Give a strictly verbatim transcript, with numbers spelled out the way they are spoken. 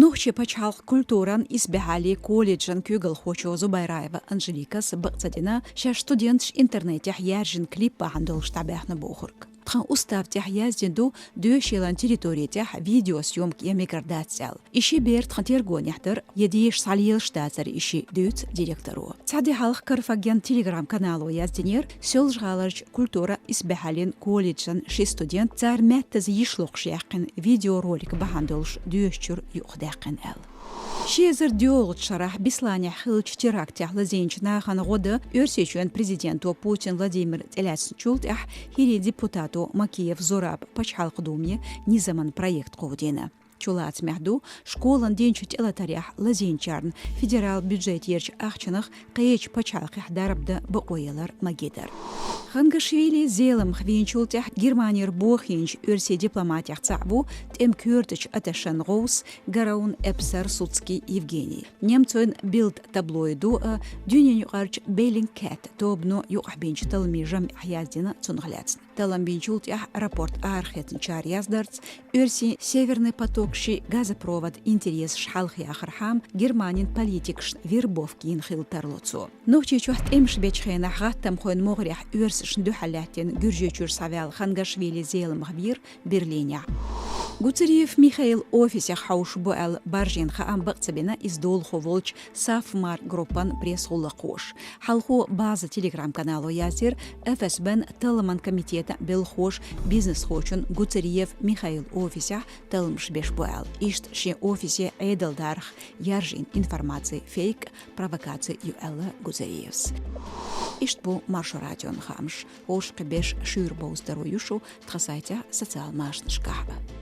Нохчийн пачхьалкхан культуран, исбахьаллин колледжан куьйгалхочо Зубайраева Анжеликас бакъ ца дина шаьш студенташа интернетехь яьржина клип бахьана долуш дӀабаьхна бохург. Тхан устав тӀехь яздина ду доьшийлан территори тӀехь видеосъёмка ян мегар дац аьлла. И ши бер тхан тергонехь дара, я деша схьалелаш дацара и ши, дуьйцу директоро. Цхьа де хьалха Карфаген телеграм-канало яздинера, Соьлжа-ГӀаларчу культура, исбахьаллин колледжан ши студент цара маьттаза йиш локхуш яьккхина видеоролик бахьана долуш доьшучуьра юкъадаьккхина аьлла. Ши эзар доьалгӀачу шарахь Бесланехь хиллачу терактехь лазийначу нахана гӀо дан Оьрсийчоьнан президенто Путин Владимира тӀелаьцначул тӀаьхьа хӀирийн депутато Макеев Зураб Пачхьалкхан Думе низаман проект кховдийна. Чулацамехь ду школан динчу тӀелатарехь лазийначарна федерал бюджетерчу ахчанах кхечу пачхьалкхехь дарба дан бакъо ялар магийдар. Хангашвили Зеламха вийначул тӀаьхьа Германера бохийначу оьрсийн дипломатех цхьаъ ву тӀеман коьртачу атташен гӀовс Гараун Эпсар Суцкий Евгений. Немцойн Билд таблоидо а, дуьненаюкъарчу Беллингкэт тобано юкъахь бинчу талламийн жамӀехь яздина цунах лаьцна. Таллам бинчул тӀаьхьа рапорт арахецначара яздарца, оьрсийн Северный поток ши газопровод интересаш хьалха яхархьама Германин политикашна вербовка йина хилла тарло цо. Нохчийчохь тӀемаш бечу хенахь гӀаттамхойн могӀарехь оьрсашна дуьхьал лаьттина Гуьржийчуьра схьаваьлла Хангашвили Зеламха вийра Берлинехь. Гуцериев Михаил офисех хьовш бу аьлла баржийна хаам бакъ ца бина иза долахо волчу Сафмар группан пресс-гӀуллакхоша. Хьалхо База телеграм-канало яздира, ФСБ-н талламан комитетан белхахоша бизнесхочун Гуцериев Михаил офисехь талламаш беш бу аьлла. Иштта шен офисе Ӏедалдарах яржийна информаци фейк, провокаци ю аьлла Гуцериевс. Иштта бу Маршо радион хаамаш. Вовшахкхеташ шуьйра бовза таро ю шу тхан сайтехь, социал машанашкахь а.